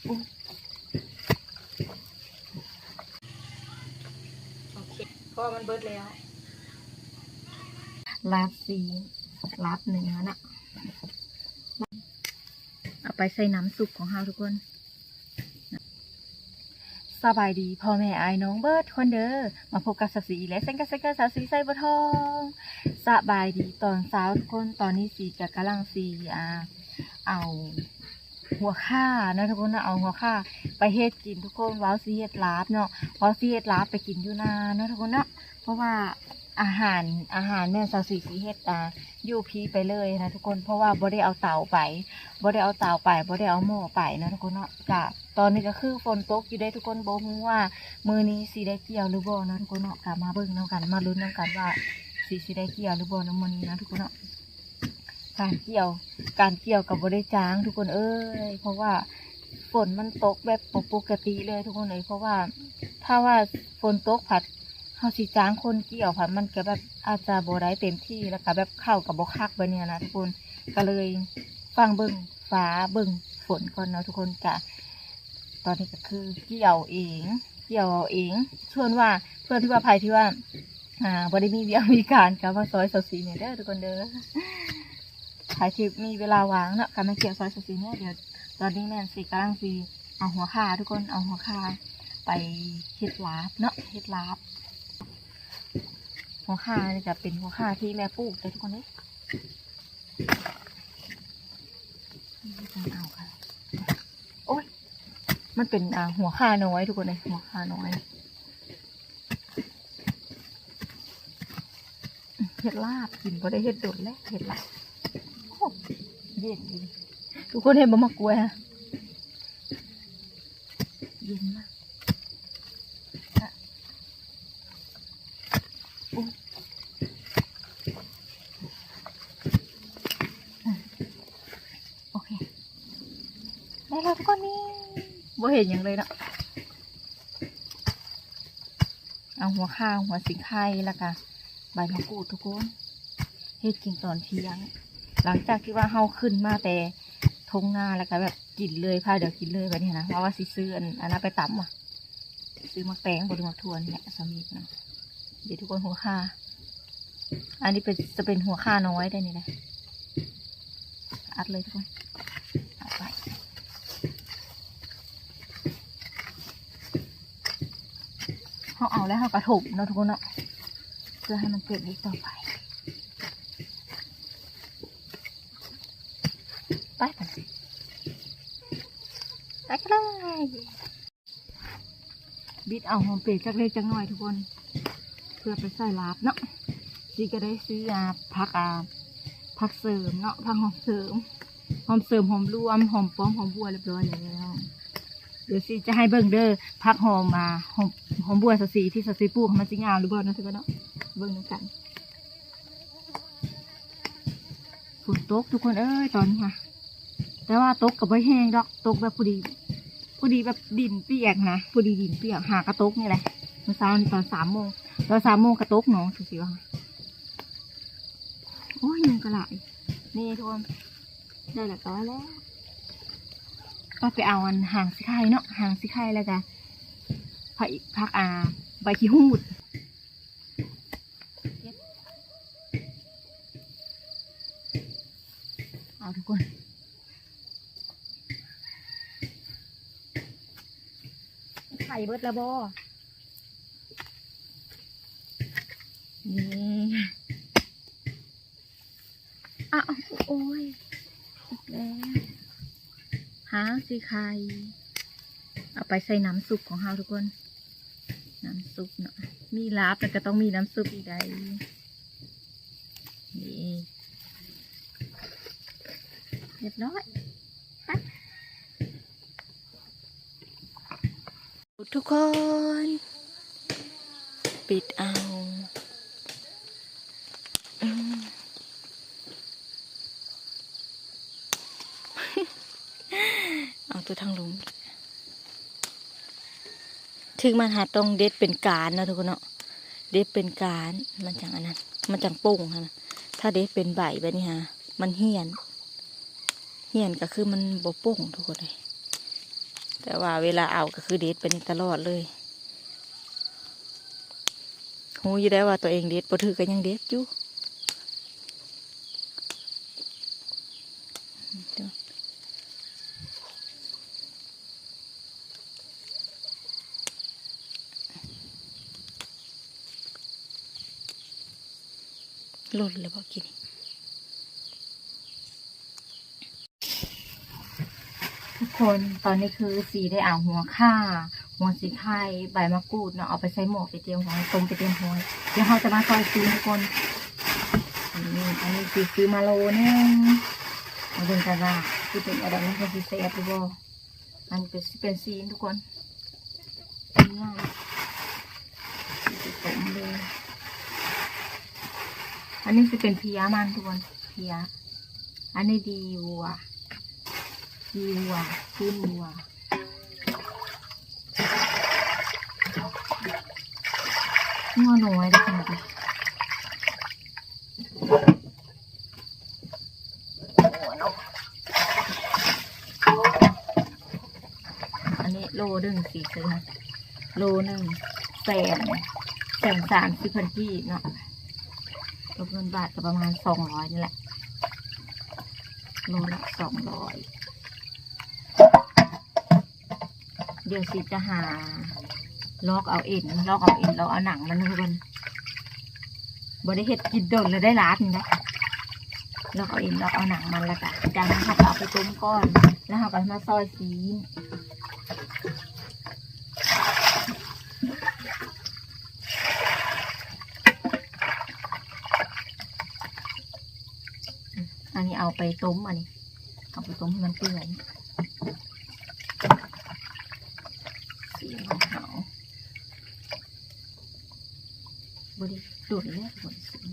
ໂອເຄ ເພາະວ່າມັນເບິດແລ້ວ ລາບຊີນ ລາບເນື້ອນະ ເອົາໄປໃສ່ນ້ຳຊຸບຂອງເຮົາທຸກຄົນ. ສະບາຍດີພໍ່ແມ່ອ້າຍນ້ອງເບິດຄົນເດີ ມາພົບກັບສາວສີອີກແລ້ວ ເຊັ່ນເກົ່າ ເຊັ່ນເກົ່າ ສາວສີໄຊບົວທອງ. ສະບາຍດີຕອນເຊົ້າທຸກຄົນ ຕອນນີ້ສີກະກຳລັງຊິ ອ່າ ເອົາຫົວຂ່າເນາະທຸກຄົນເນາະ ເອົາຫົວຂ່າໄປເຮັດກິນທຸກຄົນ. ເວົ້າຊິເຮັດລາບເນາະ ເວົ້າຊິເຮັດລາບໄປກິນຢູ່ນາເນາະທຸກຄົນເນາະ ເພາະວ່າ ອາຫານ ອາຫານແມ່ນສາວສີຊິເຮັດ ອ່າ ຢູ່ພີ້ໄປເລີຍນະທຸກຄົນ ເພາະວ່າບໍ່ໄດ້ເອົາເຕົາໄປ ບໍ່ໄດ້ເອົາເຕົາໄປ ບໍ່ໄດ້ເອົາໝໍ້ໄປເນາະທຸກຄົນເນາະ. ກະຕອນນີ້ກະຄືຝົນຕົກຢູ່ເດ້ທຸກຄົນ ບໍ່ຮູ້ວ່າມື້ນີ້ຊິໄດ້ກ່ຽວຫຼືບໍ່ເນາະທຸກຄົນເນາະ. ກະມາເບິ່ງນຳກັນ ມາລຸ້ນນຳກັນວ່າຊິ ຊິໄດ້ກ່ຽວຫຼືບໍ່ໃນມື້ນີ້ເນາະທຸກຄົນເນາະ. ການກ່ຽວ ການກ່ຽວກະບໍ່ໄດ້ຈ້າງທຸກຄົນເອີຍ ເພາະວ່າຝົນມັນຕົກແບບບໍ່ປົກກະຕິເລີຍທຸກຄົນເອີຍ. ເພາະວ່າຖ້າວ່າຝົນຕົກພັດ ເຮົາຊິຈ້າງຄົນກ່ຽວ ເພາະມັນກະແບບອາດຈະບໍ່ໄດ້ເຕັມທີ່ ແລ້ວກະແບບເຂົ້າກະບໍ່ຄັກແບບນີ້ນະທຸກຄົນ. ກະເລີຍຟັງເບິ່ງຟ້າເບິ່ງຝົນກ່ອນເນາະທຸກຄົນ. ກະຕອນນີ້ກະຄືກ່ຽວເອງ ກ່ຽວເອງ ສ່ວນວ່າ ສ່ວນທີ່ວ່າໃຜທີ່ວ່າ ອ່າ ບໍ່ໄດ້ມີວຽກມີການ ກະມາຊ່ອຍສາວສີແດ່ເດີທຸກຄົນເດີ. ໃຜທີ່ມີເວລາວ່າງເນາະ ກະມາກ່ຽວຊ່ອຍສາວສີແດ່. ດຽວຕອນນີ້ແມ່ນຊິກຳລັງຊິ ເອົາຫົວຂ່າທຸກຄົນ ເອົາຫົວຂ່າໄປເຮັດລາບເນາະ ເຮັດລາບ. ຫົວຂ່ານີ້ກະເປັນຫົວຂ່າທີ່ແມ່ປູກເດີທຸກຄົນເດີ. ເອົາ ໂອ້ຍ ມັນເປັນ ອ່າ ຫົວຂ່ານ້ອຍທຸກຄົນເອີຍ ຫົວຂ່ານ້ອຍ. ເຮັດລາບກິນ ບໍ່ໄດ້ເຮັດດົນແລ້ວ ເຮັດລາບ. ໂອ້ ເຢັນອີ່ຫຼີ ທຸກຄົນເຫັນບໍ່ໝາກກ້ວຍຫັ້ນ ເຢັນມາກ. ໂອເຄ ໄດ້ແລ້ວທຸກຄົນນີ້ ບໍ່ເຫັນຫຍັງເລີຍເນາະ. ເອົາຫົວຂ່າ ຫົວສີໄຄ ແລ້ວກະໃບມະກູດທຸກຄົນ ເຮັດກິນຕອນທ່ຽງ ຫຼັງຈາກທີ່ວ່າເຮົາຂຶ້ນມາແຕ່ທົ່ງນາ ແລ້ວກະແບບກິນເລີຍ ພາດຽວກິນເລີຍແບບນີ້ນະ. ວ່າ ວ່າຊິຊື້ອັນ ອັນນັ້ນໄປຕຳຫວາ ຊື້ໝາກແຕງບໍ່ ຫຼືໝາກຖົ່ວນີ້ແຫຼະ ສຳນີ້ເນາະ. ເດທຸກຄົນ ຫົວຂ່າ ອັນນີ້ເປັນ ຈະເປັນຫົວຂ່ານ້ອຍໄດ໋ນີ້ນະ. ອັດເລີຍທຸກຄົນ ເອົາໄປ ເຮົາເອົາແລ້ວເຮົາກະຖົມເນາະທຸກຄົນເນາະ ເພື່ອໃຫ້ມັນເກີດອີກຕໍ່ໄປ. ໄປ ໄປ ໄປກັນເລີຍ. ບິດເອົາຫອມເປຈັກເລັກຈັກນ້ອຍທຸກຄົນ ເພື່ອໄປໃສ່ລາບເນາະ. ຊີກະໄດ້ຊື້ ອ່າ ຜັກ ອ່າ ຜັກເສີມເນາະ ຜັກຫອມເສີມ ຫອມເສີມ ຫອມລວມ ຫອມປ້ອມ ຫອມບົວ ຮຽບຮ້ອຍແລ້ວ. ດຽວຊີຈະໃຫ້ເບິ່ງເດີ ຜັກຫອມ ອ່າ ຫອມ ຫອມບົວສາວສີທີ່ສາວສີປູກ ມັນຊິງາມຫຼືບໍ່ເນາະທຸກຄົນເນາະ ເບິ່ງນຳກັນ. ຝົນຕົກທຸກຄົນເອີຍຕອນນີ້ຫະ ແຕ່ວ່າຕົກກະບໍ່ແຮງດອກ ຕົກແບບພໍດີ ພໍດີແບບດິນປຽກນະ ພໍດີດິນປຽກ ຫາກະຕົກນີ້ແຫຼະ. ມື້ເຊົ້ານີ້ຕອນສາມໂມງ ຕອນສາມໂມງກະຕົກເນາະ ຄືຊິວ່າ ໂອ້ຍ ຍຸງກະຫຼາຍ. ນີ້ທຸກຄົນ ໄດ້ລະ ກະວ່າແລ້ວ ກໍໄປເອົາອັນຫາງສີໄຄເນາະ ຫາງສີໄຄ ແລ້ວກະ ຜັກ ຜັກ ອ່າ ໃບຂີ້ຫູດ. ເອົາທຸກຄົນ ໄຂ່ເບິດລະບໍ່? ນີ້ ອ້າວ ໂອ້ຍ ອີກແລ້ວ ຫາງສີໄຄ ເອົາໄປໃສ່ນ້ຳຊຸບຂອງເຮົາທຸກຄົນ ນ້ຳຊຸບເນາະ ມີລາບແລ້ວກະຕ້ອງມີນ້ຳຊຸບອີກໃດ໋. ນີ້ ຮຽບຮ້ອຍ ໄປ ທຸກຄົນ ປິດເອົາ ອືມ ເອົາຕົວທາງລຸ່ມ ຖືກມັນຫາຕ້ອງເດັດເປັນການເນາະທຸກຄົນເນາະ ເດັດເປັນການ ມັນຈັ່ງອັນນັ້ນ ມັນຈັ່ງປົ່ງຫັ້ນນະ ຖ້າເດັດເປັນໃບແບບນີ້ຫາ ມັນຫ້ຽນ ຫ້ຽນກະຄືມັນບໍ່ປົ່ງທຸກຄົນເອີຍ. ແຕ່ວ່າເວລາເອົາກໍຄືເດັດໄປນີ້ຕະຫຼອດເລີຍ. ຮູ້ຢູ່ແລ້ວວ່າຕົວເອງເດັດບໍ່ຖືກກໍຍັງເດັດຢູ່. ຫຼົ່ນແລ້ວບໍ່ກິນ? ທຸກຄົນ ຕອນນີ້ຄືຊິໄດ້ເອົາຫົວຂ່າ ຫົວສີໄຄ ໃບມະກູດເນາະ ເອົາໄປໃສ່ໝໍ້ໄປຕຽມຫອຍ ຕົ້ມໄປຕຽມຫອຍ. ດຽວເຮົາຈະມາຊອຍຊີ້ນທຸກຄົນ. ອັນນີ້ ອັນນີ້ຊິຊື້ມາໂລໜຶ່ງ ມາເບິ່ງກັນວ່າຊິເປັນແນວໃດ ມັນຊິແຊບຫຼືບໍ່. ອັນນີ້ກໍຊິເປັນຊີ້ນທຸກຄົນ ຊີ້ນງ່າຍ ຊິຕົ້ມເລີຍ. ອັນນີ້ຊິເປັນເພຍມັນທຸກຄົນ ເພຍ. ອັນນີ້ດີວັວ ດີວັວ ຊີ້ນວັວ. ງົວນ້ອຍເດ້ ອັນນີ້ໂລໜຶ່ງ ຊິຊື້ໃຫ້ໂລໜຶ່ງ ແສນ ແສນສາມສິບພັນກີບເນາະ ຕົກເງິນບາດກໍປະມານສອງຮ້ອຍນີ້ແຫຼະ ໂລລະສອງຮ້ອຍ. ດຽວຊິຈະຫາລອກເອົາເອັນ ລອກເອົາເອັນ ລອກເອົາໜັງມັນທຸກຄົນ. ບໍ່ໄດ້ເຮັດກິນດົນແລ້ວໄດ້ລາບນີ້ນະ. ລອກເອົາເອັນ ລອກເອົາໜັງມັນ ແລ້ວກະຈາກນັ້ນເຮົາກໍເອົາໄປຕົ້ມກ່ອນ ແລ້ວເຮົາກໍມາຊອຍຊີ້ນ. ອັນນີ້ເອົາໄປຕົ້ມ ອັນນີ້ເອົາໄປຕົ້ມໃຫ້ມັນເປື່ອຍ. ຊີນຂອງເຮົາບໍ່ໄດ້ດົນແລ້ວທຸກຄົນ.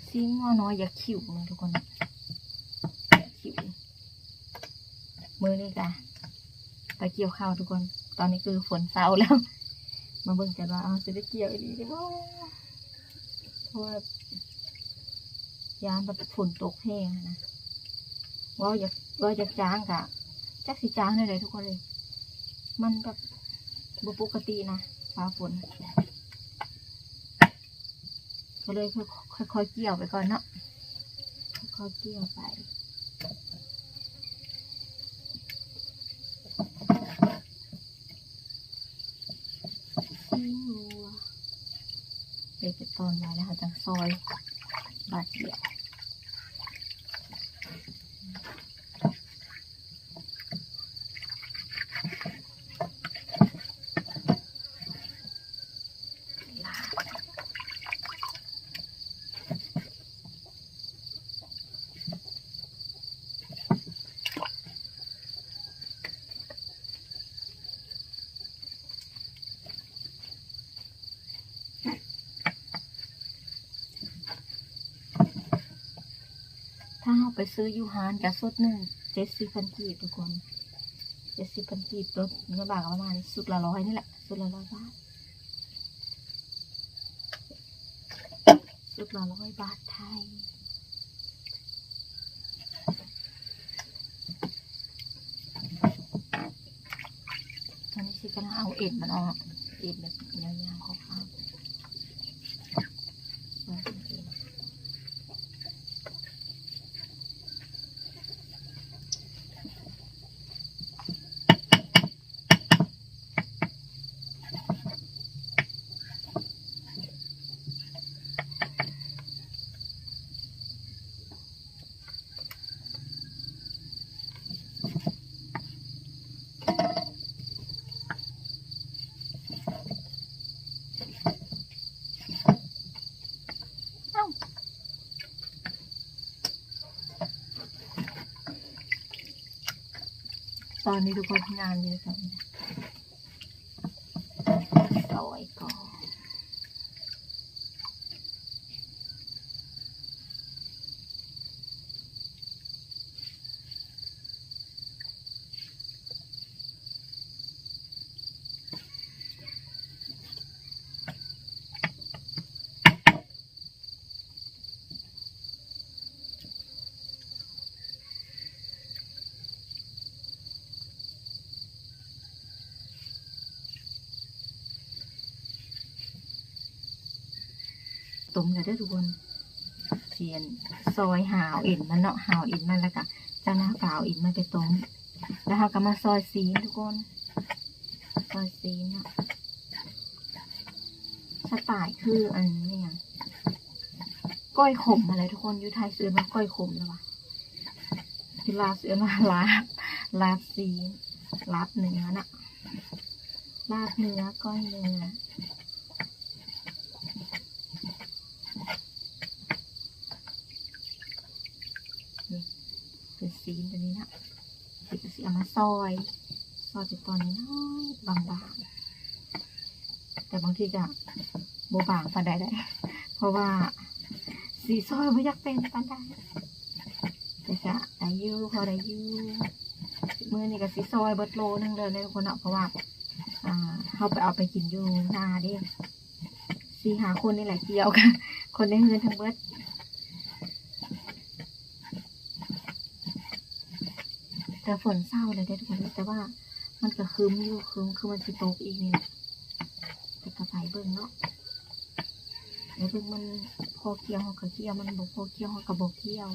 ຊີ້ນງົວນ້ອຍຢາກຂິວເນາະທຸກຄົນ ຢາກຂິວ. ມື້ນີ້ກະໄປກ່ຽວເຂົ້າທຸກຄົນ ຕອນນີ້ຄືຝົນເຊົາແລ້ວ ມາເບິ່ງກັນວ່າເຮົາຊິໄດ້ກ່ຽວອີ່ຫຼີຫຼືບໍ່ ເພາະວ່າຢ້ານແບບຝົນຕົກແຮງນະ. ເວົ້າຢາກ ເວົ້າຢາກຈ້າງກະຈັກຊິຈ້າງແນວໃດທຸກຄົນເອີຍ ມັນແບບບໍ່ປົກກະຕິນະ ຟ້າຝົນ ກໍເລີຍຄ່ອຍໆກ່ຽວໄປກ່ອນເນາະ ຄ່ອຍໆກ່ຽວໄປ. ຊີ້ນງົວ ເຮັດເປັນຕອນໄວ້ແລ້ວເຮົາຈັ່ງຊອຍບາດດຽວ. ຖ້າເຮົາໄປຊື້ຢູ່ຮ້ານກະຊຸດໜຶ່ງເຈັດສິບພັນກີບທຸກຄົນ ເຈັດສິບພັນກີບ ຕົກເງິນບາດປະມານຊຸດລະຮ້ອຍນີ້ແຫຼະ ຊຸດລະຮ້ອຍບາດ ຊຸດລະຮ້ອຍບາດໄທ. ຕອນນີ້ຊິກຳລັງເອົາເອັນມັນອອກ ເອັນແບບຍາວໆຂາວໆ. ຕອນນີ້ທຸກຄົນງານເຍອະຈັງ ຊອຍກ່ອນ. ຕົ້ມແລ້ວເດີທຸກຄົນ ຊິອັນ ຊອຍຫາວເອັນມັນເນາະ ຫາວເອັນມັນ ແລ້ວກະຈາກນັ້ນເຮົາກະເອົາເອັນມັນໄປຕົ້ມ ແລ້ວເຮົາກະມາຊອຍຊີ້ນທຸກຄົນ ຊອຍຊີ້ນເນາະ ສະໄຕລ໌ຄືອັນ ອີ່ຫຍັງ ກ້ອຍຂົມຫັ້ນແຫຼະທຸກຄົນ ຢູ່ໄທເອີ້ນວ່າກ້ອຍຂົມແລ້ວຫວາ ຢູ່ລາວເອີ້ນວ່າລາບ ລາບຊີ້ນ ລາບເນື້ອເນາະ ລາບເນື້ອ ກ້ອຍເນື້ອ ນີ້ເປັນຊີ້ນຕົວນີ້ເນາະ ເຮົາກະຊິເອົາມາຊອຍ ຊອຍເປັນຕອນນ້ອຍໆ ບາງໆ ແຕ່ບາງທີກະບໍ່ບາງປານໃດເດ້ ເພາະວ່າສີຊອຍບໍ່ຢາກເປັນປານໃດ ແຕ່ກະໄດ້ຢູ່ ພໍໄດ້ຢູ່ ມື້ນີ້ກະຊິຊອຍເບິດໂລໜຶ່ງເລີຍເນາະທຸກຄົນເນາະ ເພາະວ່າ ອ່າ ເຮົາໄປເອົາໄປກິນຢູ່ນາເດ້ ສີ່ຫ້າຄົນນີ້ແຫຼະກ່ຽວກັນ ຄົນໃນເຮືອນທັງເບິດ ແຕ່ຝົນເຊົາແລ້ວເດ້ທຸກຄົນ ແຕ່ວ່າມັນກະຄຶ້ມຢູ່ ຄຶ້ມ ຄືມັນຊິຕົກອີກນີ້ແຫຼະ ແຕ່ກະໄປເບິ່ງເນາະ ໄປເບິ່ງ ມັນພໍກ່ຽວເຮົາກະກ່ຽວ ມັນບໍ່ພໍກ່ຽວເຮົາກະບໍ່ກ່ຽວ.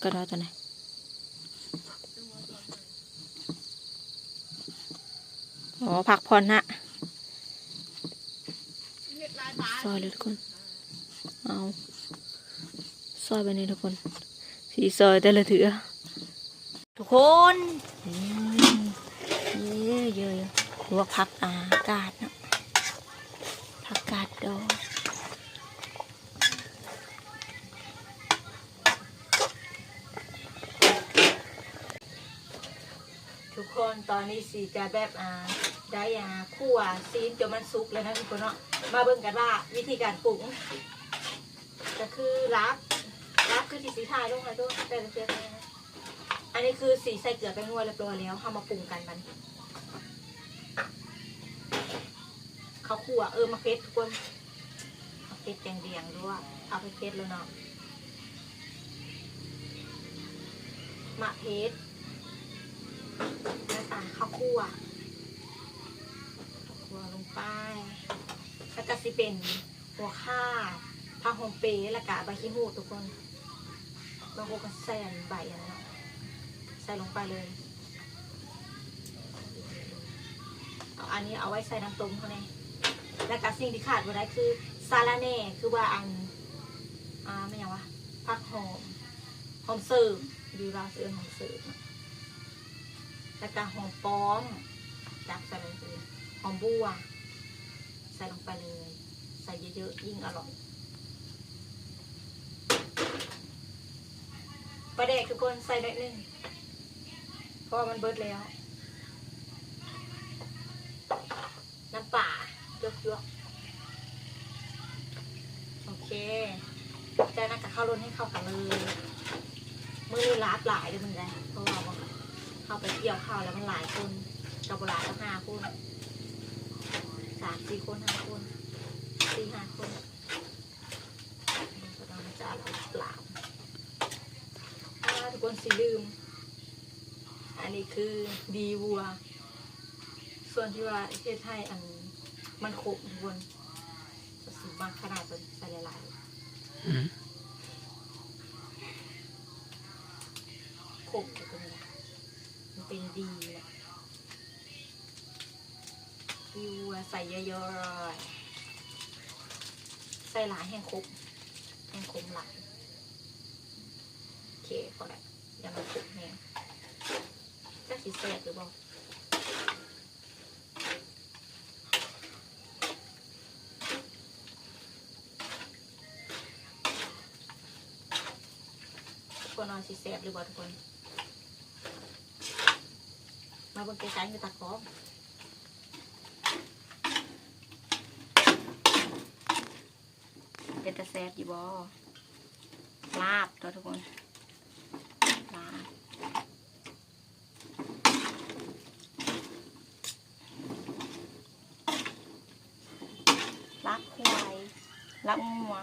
ກະດອຕົວໃດ ອໍ ພັກຜ່ອນນະ ຊອຍເລີຍທຸກຄົນ ເອົາ ຊອຍແບບນີ້ທຸກຄົນ ສີຊອຍແຕ່ລະເທື່ອ ທຸກຄົນ ເຢີ້ ເຢີ້ ລວກຜັກ ອາ ກາດເນາະ ຜັກກາດດອງ ທຸກຄົນ ຕອນນີ້ຊິຈະແບບ ອາ ໄດ້ ອາ ຂົ້ວຊີ້ນຈົນມັນສຸກແລ້ວເນາະທຸກຄົນເນາະ ມາເບິ່ງກັນວ່າວິທີການປຸງ ກະຄືລາບ ລາບຄືທີ່ຊິຖ່າຍລົງໃຫ້ທຸກຄົນ ແຕ່ລະເທື່ອ ອັນນີ້ຄືຊິໃສ່ເກືອແປ້ງນົວຮຽບຮ້ອຍແລ້ວ ເຮົາມາປຸງກັນບັດນີ້ ເຂົ້າຂົ້ວ ເອີ ໝາກເຜັດທຸກຄົນ ໝາກເຜັດແດງໆ ຫຼືວ່າເອົາເຜັດໆ ໂລດເນາະ ໝາກເຜັດ ແລ້ວກະເຂົ້າຂົ້ວ ເຂົ້າຂົ້ວລົງໄປ ແລ້ວກະຊິເປັນ ຫົວຂ່າ ຜັກຫອມເປ ແລ້ວກະໃບຂີ້ຫູດທຸກຄົນ ບາງຄົນກະໃສ່ອັນໃບອັນນັ້ນເນາະ ໃສ່ລົງໄປເລີຍ ເອົາອັນນີ້ເອົາໄວ້ໃສ່ນ້ຳຕົ້ມເຮົາແດ່ ແລ້ວກະສິ່ງທີ່ຂາດບໍ່ໄດ້ຄືສາລະແໜ່ ຄືວ່າອັນ ອາ ແມ່ນຫຍັງຫວາ ຜັກຫອມ ຫອມເສີມ ຢູ່ລາວເອີ້ນຫອມເສີມເນາະ ແລ້ວກະຫອມປ້ອມ ຈັບໃສ່ເລີຍ ຫອມບົ່ວ ໃສ່ລົງໄປເລີຍ ໃສ່ເຍີະໆ ຍິ່ງອະລ່ອຍ ປາແດກທຸກຄົນ ໃສ່ໜ້ອຍໜຶ່ງ ເພາະວ່າມັນເບິດແລ້ວ ນ້ຳປາ ຈວກໆ ໂອເຄ ຈາກນັ້ນກະເຂົ້າລົນໃຫ້ເຂົ້າກັນເລີຍ ມື້ນີ້ລາບຫຼາຍເດີມື້ນີ້ ເພາະວ່າເຮົາໄປກ່ຽວເຂົ້າແລ້ວມັນຫຼາຍຄົນ ກະບໍ່ຫຼາຍດອກ ຫ້າຄົນ ສາມສີ່ຄົນ ຫ້າຄົນ ສີ່ຫ້າຄົນ ກະຕ້ອງຈານເອົາຫຼາຍ ອາ ທຸກຄົນ ຊິລືມ ອັນນີ້ຄືດີວັວ ສ່ວນທີ່ວ່າເຮັດໃຫ້ອັນມັນຂົມທຸກຄົນ ກະຊິມັກຂະໜາດ ເພິ່ນໃສ່ຫຼາຍໆ ອືມ ຂົມແຕ່ຕົວນີ້ນະ ມັນເປັນດີແຫຼະ ດີວັວໃສ່ເຍີະໆ ໃສ່ຫຼາຍແຮ່ງຂົມ ແຮ່ງຂົມຫຼາຍ ໂອເຄ ພໍແລ້ວ ຢ່າມັນຂົມແຮງ ຈັກຊິແຊບຫຼືບໍ່ ທຸກຄົນວ່າຊິແຊບຫຼືບໍ່ທຸກຄົນ ມາເບິ່ງໃກ້ໆ ຢູ່ຕາກ້ອງ ເປັນຕາແຊບຢູ່ບໍ່ ລາບຕົວະທຸກຄົນ ລາບ ລາບຄວາຍ ລາບງົວ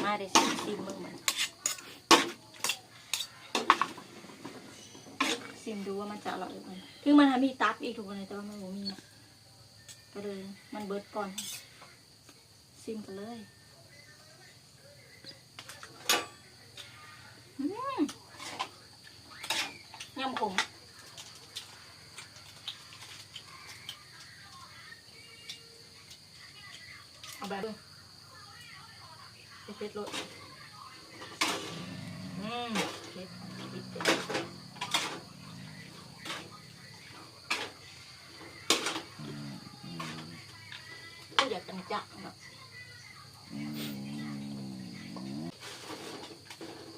ມາເດີ ຊິມເບິ່ງມັນ ຊິມດູວ່າມັນຈະອະລ່ອຍຫຼືບໍ່. ເຖິງມັນຫາມີຕັບອີກທຸກຄົນເອີຍ ແຕ່ວ່າມັນບໍ່ມີ ກໍເລີຍມັນເບິດກ່ອນ. ຊິມກັນເລີຍ. ອືມ ຍຳຂົມ. ເອົາແບບເບິ່ງ ເຜັດໆໂລດ. ອືມ ເຜັດ ເຜັດ ເຜັດ. ບໍ່ຢາກຈັງຈັກເນາະ.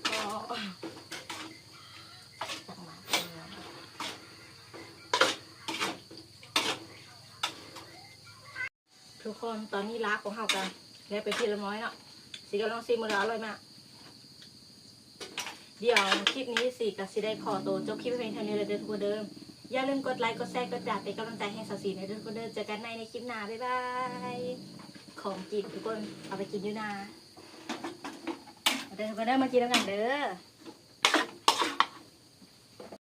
ອໍ ຈັກມາກເລີຍ. ທຸກຄົນ ຕອນນີ້ລາບຂອງເຮົາກໍແລ້ວໄປທີ່ລຽບຮ້ອຍເນາະ. ຊິກໍລອງຊີມເບິ່ງເດີ ອະລ່ອຍມາກ. ດຽວຄລິບນີ້ຊິກໍຊິໄດ້ຂໍໂຕຈົບຄລິບພຽງເທົ່ານີ້ແລ້ວເດີທຸກຄົນເດີ. ຢ່າລືມກົດໄລ ກົດແຊ ກົດຕິດຕາມ ເປັນກຳລັງໃຈໃຫ້ສາວສີນເດີທຸກຄົນເດີ. ເຈີກັນໃໝ່ໃນຄລິບໜ້າ ບາຍບາຍ. ຂອງກິນທຸກຄົນ ເອົາໄປກິນຢູ່ນາ. ມາເດີທຸກຄົນເດີ ມາກິນນຳກັນເດີ.